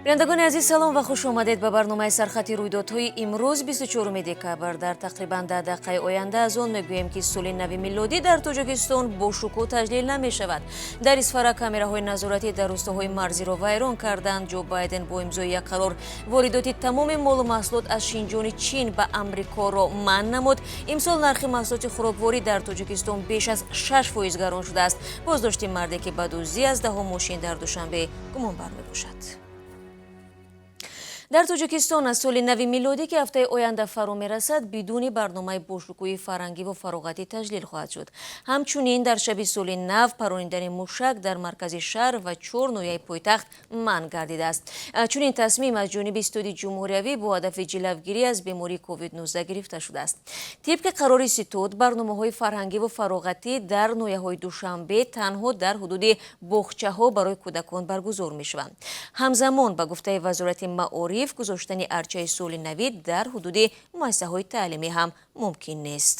Бинандагони азиз, салом ва хуш омадед ба барномаи «Сархати рӯйдодҳои имрӯз», 24 декабр. Дар тақрибан 10 дақиқаи оянда аз он мегӯем, ки соли нави милодӣ дар Тоҷикистон бо шукӯҳ таҷлил намешавад. Дар Исфара камераҳои назоратӣ дар рӯстоҳои марзиро вайрон карданд. Ҷо Байден бо имзои як қарор воридоти тамоми молу маҳсулот аз Шинҷони Чин ба Амрикоро манъ намуд. Имсол нархи маҳсулоти хӯрокворӣ дар Тоҷикистон беш аз 6% гарон шудааст. Боздошти марде, ки ба дуздӣ аз даҳо мошин дар Душанбе гумонбар мебошад. Дар Тоҷикистон аз соли нави милодӣ, ки ҳафтаи оянда фаро мерасад, бидуни барномаи бошукӯҳи фарҳангиву фароғатӣ таҷлил хоҳад шуд. Ҳамчунин дар шаби соли нав паронидани мушак дар маркази шаҳр ва чор ноҳияи пойтахт манъ гардидааст. Чунин тасмим аз ҷониби Ситоди ҷумҳуриявӣ бо ҳадафи ҷилавгирӣ аз бемории COVID-19 гирифта шудааст. Тибқи қарори ситод, барномаҳои фарҳангиву фароғатӣ дар ноҳияҳои Душанбе танҳо дар ҳудуди боғчаҳо барои кӯдакон баргузор мешаванд. Ҳамзамон, ба гуфтаи Вазорати маориф, гузоштани арчаи соли навӣ дар ҳудуди муассисаҳои таълимӣ ҳам мумкин нест.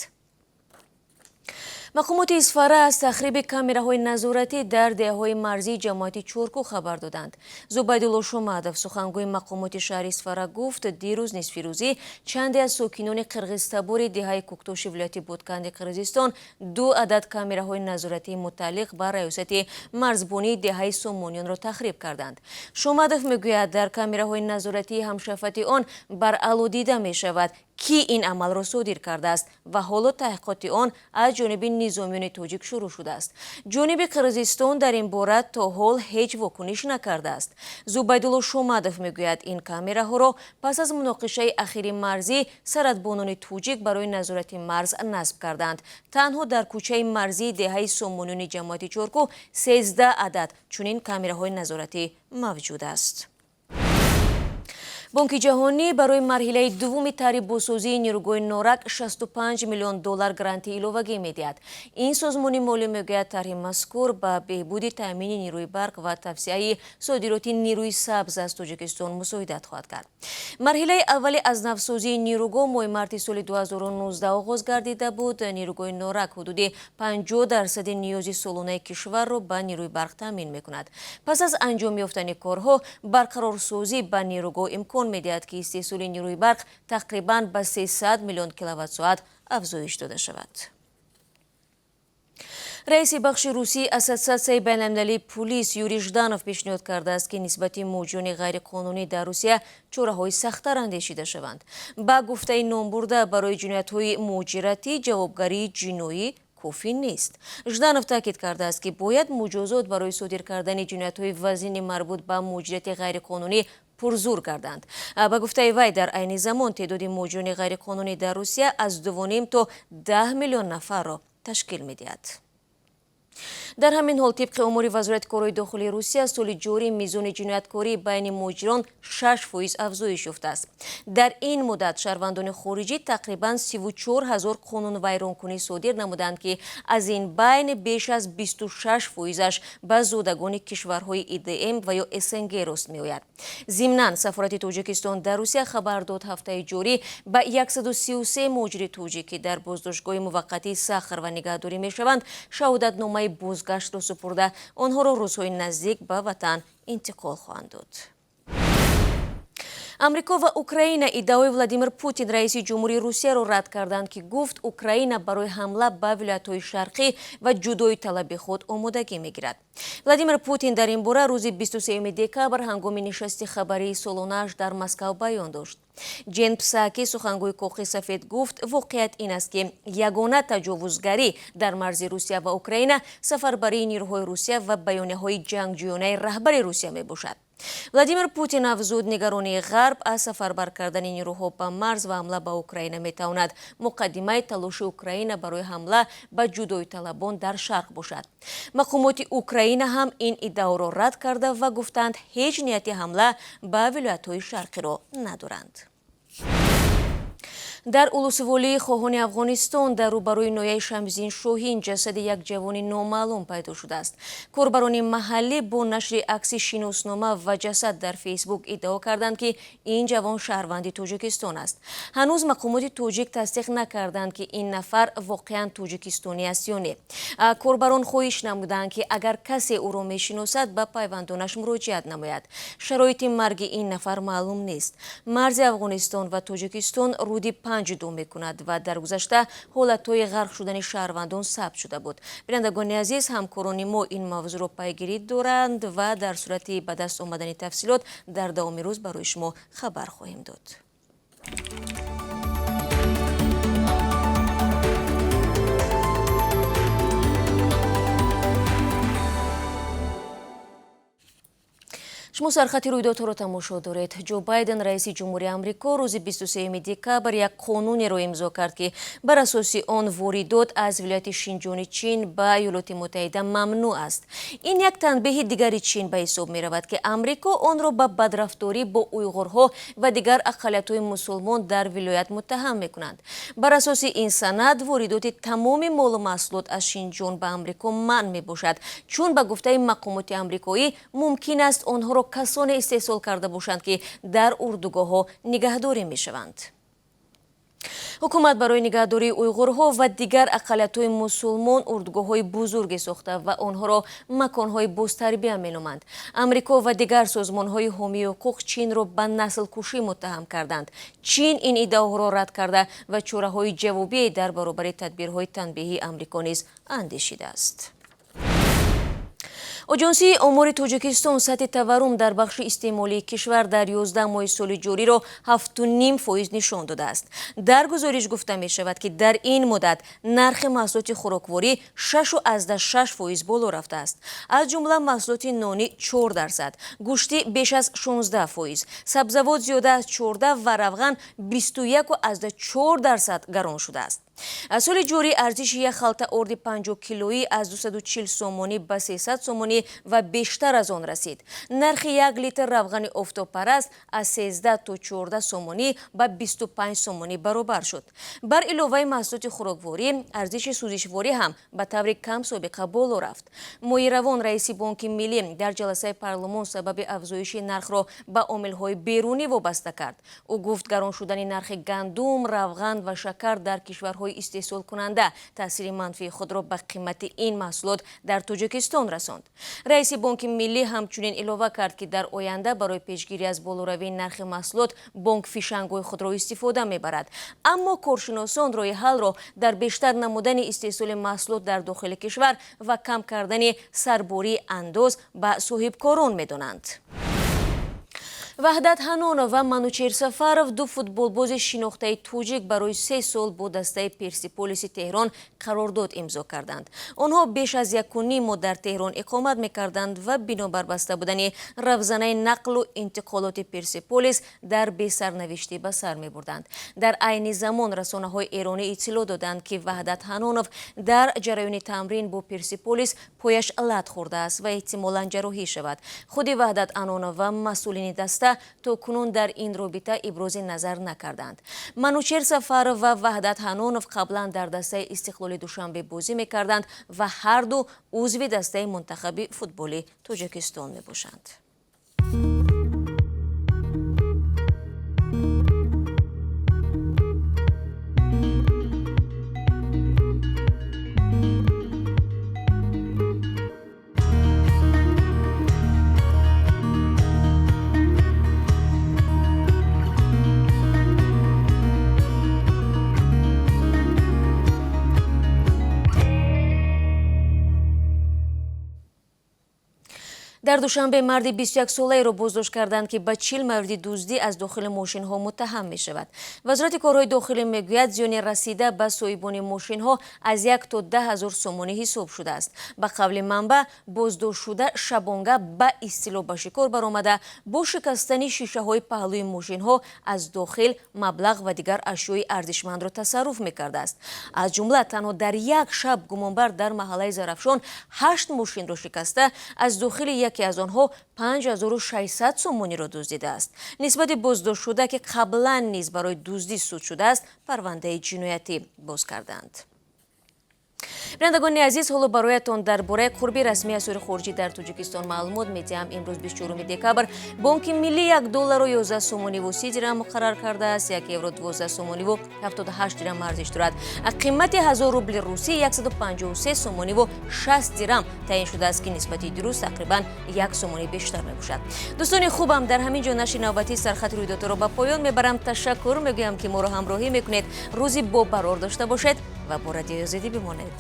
Мақомоти Исфара аз тахриби камераҳои назоратӣ дар деҳаҳои марзии ҷамоати Чоркӯ хабар доданд. Зубайдулло Шомадов, сухангӯи мақомоти шаҳри Исфара, гуфт, дирӯз нисфирӯзӣ чанде аз сокинони қирғизтабори деҳаи Кӯктоши вилояти Ботканди Қирғизистон ду адад камераҳои назоратии мутааллиқ ба раёсати марзбонии деҳаи Сомониёнро тахриб карданд. Шомадов мегӯяд, дар камераҳои назоратии ҳамшафати он баръало дида мешавад, кӣ ин амалро содир кардааст ва ҳоло таҳқиқоти он аз ҷониби низомиёни тоҷик шурӯъ шудааст. Ҷониби Қирғизистон дар ин бора то ҳол ҳеҷ вокуниш накардааст. Зубайдулло Шомадов мегӯяд, ин камераҳоро пас аз муноқишаи ахири марзӣ сарҳадбонони тоҷик барои назорати марз насб карданд. Танҳо дар кӯчаи марзии деҳаи Сомониёни ҷамоати Чоркӯ 13 адад чунин камераҳои назоратӣ мавҷуд аст. Бонки ҷаҳонӣ барои марҳилаи дуввуми тарҳи бозсозии нерӯгоҳи Норак 65 миллион доллар гранти иловагӣ медиҳад. Ин созмони молӣ мегӯяд, тарҳи мазкур ба беҳбуди таъмини нерӯи барқ ва тавсеаи содироти нерӯи сабз аз Тоҷикистон мусоидат хоҳад кард. Марҳилаи аввали аз навсозии нерӯгоҳ моҳи марти соли 2019 оғоз гардида буд. Нерӯгоҳи Норак ҳудуди 50 дарсади ниёзи солонаи кишварро ба нерӯи барқ таъмин мекунад. Пас аз анҷом ёфтани корҳо, барқарорсозӣ ба нерӯгоҳ имкон медиҳад, ки истеҳсоли нерӯи барқ тақрибан ба 300 миллион киловатт-соат афзоиш дода шавад. Раиси бахши русии Ассотсиатсияи байналмилалии пулис Юрий Жданов пешниҳод кардааст, ки нисбати муҳоҷирони ғайриқонунӣ дар Русия чораҳои сахттар андешида шаванд. Ба гуфтаи номбурда, барои ҷиноятҳои муҳоҷиратӣ ҷавобгарии ҷиноӣ кофӣ нест. Жданов таъкид кардааст, ки бояд муҷозот барои содир кардани ҷиноятҳои вазини марбут ба муҳоҷирати ғайриқонунӣ пурзур гарданд. Ба гуфтаи вай, дар айни замон теъдоди муҳоҷирони ғайриқонунӣ дар Русия аз 2,5 то 10 миллион нафарро ташкил медиҳад. Дар ҳамин ҳол, тибқи омори Вазорати корҳои дохилии Русия, соли ҷорӣ мизони ҷинояткорӣ байни муҳоҷирон 6% афзоиш ёфтааст. Дар ин муддат шаҳрвандони хориҷӣ тақрибан 34 ҳазор қонунвайронкунӣ содир намуданд, ки аз ин байн беш аз 26 фоизаш ба зодагони кишварҳои ИДМ ва ё СНГ рост меояд. Зимнан, сафорати Тоҷикистон дар Русия хабар дод, ҳафтаи ҷорӣ ба 133 муҳоҷири тоҷик, ки дар боздоштгоҳи муваққатии Сахарова нигаҳдорӣ мешаванд, шаҳодатномаи бозгаштро супурда, онҳоро рӯзҳои наздик ба ватан интиқол хоҳанд дод. Амрико ва Украина иддаои Владимир Путин, раиси ҷумҳурии Русияро рад карданд, ки гуфт, Украина барои ҳамла ба вилоятҳои шарқӣ ва ҷудои талаби худ омодагӣ мегирад. Владимир Путин дар ин бора рӯзи 23 декабр ҳангоми нишасти хабарии солонааш дар Москав баён дошт. Ҷен Псаки, сухангӯи Кохи Сафед, гуфт, воқеият ин аст, ки ягона таҷовузгарӣ дар марзи Русия ва Украина сафарбарии нирӯҳои Русия ва баёнияҳои ҷангҷӯёнаи раҳбари Русия мебошад. Владимир Путин афзуд, нигаронии Ғарб аз сафарбар кардани нирӯҳо ба марз ва ҳамла ба Украина метавонад муқаддимаи талоши Украина барои ҳамла ба ҷудоиталабон дар шарқ бошад. Мақомоти Украина ҳам ин иддаоро рад карда ва гуфтанд, ҳеҷ нияти ҳамла ба вилоятҳои шарқиро надоранд. Дар улусволии Хоҳони Афғонистон дар рӯбарӯи ноҳияи Шамсиддин Шоҳин ҷасади як ҷавони номаълум пайдо шудааст. Корбарони маҳаллӣ бо нашри акси шиноснома ва ҷасад дар Фейсбук иддао карданд, ки ин ҷавон шаҳрванди Тоҷикистон аст. Ҳанӯз мақомоти тоҷик тасдиқ накарданд, ки ин нафар воқеан тоҷикистонӣ аст ё не. Корбарон хоҳиш намуданд, ки агар касе ӯро мешиносад, ба пайвандонаш муроҷиат намояд. Шароити марги ин нафар маълум нест. Марзи Афғонистон ва Тоҷикистон руди Панҷ ҷудо мекунад ва дар гузашта ҳолатҳои ғарқ шудани шаҳрвандон сабт шуда буд. Бинандагони азиз, ҳамкорони мо ин мавзӯъро пайгирӣ доранд ва дар сурати ба даст омадани тафсилот дар давоми рӯз барои шумо хабар хоҳем дод. Шумо сархати рӯйдодҳоро тамошо доред. Ҷо Байден, раиси ҷумҳури Амрико, рӯзи 23 декабр як қонунеро имзо кард, ки бар асоси он воридот аз вилояти Шинҷони Чин ба Иёлоти Муттаҳида мамнӯъ аст. Ин як танбеҳи дигари Чин ба ҳисоб меравад, ки Амрико онро ба бадрафторӣ бо уйғурҳо ва дигар ақаллиятҳои мусулмон дар вилоят муттаҳам мекунанд. Бар асоси ин санад воридоти тамоми молу маҳсулот аз Шинҷон ба Амрико манъ мебошад, чун ба гуфтаи мақомоти амрикоӣ мумкин аст онҳоро касоне истеҳсол карда бошанд, ки дар урдугоҳҳо нигаҳдорӣ мешаванд. Ҳукумат барои нигаҳдории уйғурҳо ва дигар ақаллиятҳои мусулмон урдугоҳҳои бузурге сохта ва онҳоро маконҳои бозтарбия меноманд. Амрико ва дигар созмонҳои ҳомии ҳуқуқ Чинро ба наслкушӣ муттаҳам карданд. Чин ин иддаоҳоро рад карда ва чораҳои ҷавобие дар баробари тадбирҳои танбеҳии Амрико низ андешидааст. Оҷонсии омори Тоҷикистон сатҳи таваррум дар бахши истеъмолии кишвар дар 11 моҳи соли ҷориро 7,5% нишон додааст. Дар гузориш гуфта мешавад, ки дар ин муддат нархи маҳсулоти хӯрокворӣ 6,6% боло рафтааст. Аз ҷумла маҳсулоти нонӣ 4%, гӯштӣ беш аз 16%, сабзавот зиёда аз 14 ва равған 21,4% гарон шудааст. Аз соли ҷорӣ арзиши як халта орди 50 килоӣ аз 240 сомонӣ ба 300 сомонӣ ва бештар аз он расид. Нархи як литр равғани офтобпараст аз 13 то 14 сомонӣ ба 25 сомонӣ баробар шуд. Бар иловаи маҳсулоти хӯрокворӣ, арзиши сӯзишворӣ ҳам ба таври кам собиқа боло рафт. Моҳи равон раиси Бонки Миллӣ дар ҷаласаи парлумон сабаби афзоиши нархро ба омилҳои берунӣ вобаста кард. Ӯ гуфт, гарон шудани нархи гандум, равған ва шакар дар кишварҳои истеҳсолкунанда таъсири манфии худро ба қимати ин маҳсулот дар Тоҷикистон расонд. Раиси Бонки Миллӣ ҳамчунин илова кард, ки дар оянда барои пешгирӣ аз болоравии нархи маҳсулот бонк фишангҳои худро истифода мебарад. Аммо коршиносон роҳи ҳаллро дар бештар намудани истеҳсоли маҳсулот дар дохили кишвар ва кам кардани сарбории андоз ба соҳибкорон медонанд. Ваҳдат Ҳанонов ва Манучер Сафаров, ду футболбози шинохтаи тоҷик, барои 3 сол бо дастаи Персиполиси Теҳрон қарордод имзо карданд. Онҳо беш аз 1,5 моҳ дар Теҳрон иқомат мекарданд ва бинобар баста будани равзанаи нақлу интиқолоти Персиполис дар бесарнавиштӣ ба сар мебурданд. Дар айни замон расонаҳои эронӣ иттилоъ доданд, ки Ваҳдат Ҳанонов дар ҷараёни тамрин бо Персиполис пояш лат хӯрдааст ва эҳтимолан ҷарроҳӣ шавад. Худи Ваҳдат Ҳанонов ва масъулини даста то кунун дар ин робита ибрози назар накарданд. Манучер Сафаров ва Ваҳдат Ҳанонов қаблан дар дастаи Истиқлоли Душанбе бозӣ мекарданд ва ҳарду узви дастаи мунтахаби футболи Тоҷикистон мебошанд. Дар Душанбе марди 21-солаеро боздошт карданд, ки ба 40 мавриди дуздӣ аз дохили мошинҳо муттаҳам мешавад. Вазорати корҳои дохилӣ мегӯяд, зиёни расида ба соҳибони мошинҳо аз 1 то 10 ҳазор сомонӣ ҳисоб шудааст. Ба қавли манбаъ, боздоштшуда шабонга ба истилоҳ ба шикор баромада, бо шикастани шишаҳои паҳлӯи мошинҳо аз дохил маблағ ва дигар ашёи арзишмандро тасарруф мекардааст. Аз ҷумла танҳо дар як шаб гумонбар дар маҳаллаи Зарафшон 8 мошинро шикаста, аз дохили Яке аз онҳо 5600 сомониро дуздидааст. Нисбати боздоштшуда, ки қаблан низ барои дуздӣ суд шудааст, парвандаи ҷиноятӣ боз карданд. Бинандагони азиз, ҳоло бароятон дар бораи қурби расмии асъори хориҷӣ дар Тоҷикистон маълумот медиҳам. Имрӯз, 24 декабр, Бонки Миллӣ 1 долларро 11 сомониву 30 дирам муқаррар кардааст. 1 евро 12 сомониву 78 дирам арзиш дорад. Қимати 1000 рубли русӣ 153 сомониву 60 дирам таъин шудааст, ки нисбати дирӯз тақрибан 1 сомонӣ бештар мебошад. Дӯстони хубам, дар ҳамин ҷо нашри навбатии «Сархати рӯйдодҳоро» ба поён мебарам. Ташаккур мегӯям, ки моро ҳамроҳӣ мекунед. Рӯзи бобарор дошта бошед ва бо Радиои Озодӣ бимонед.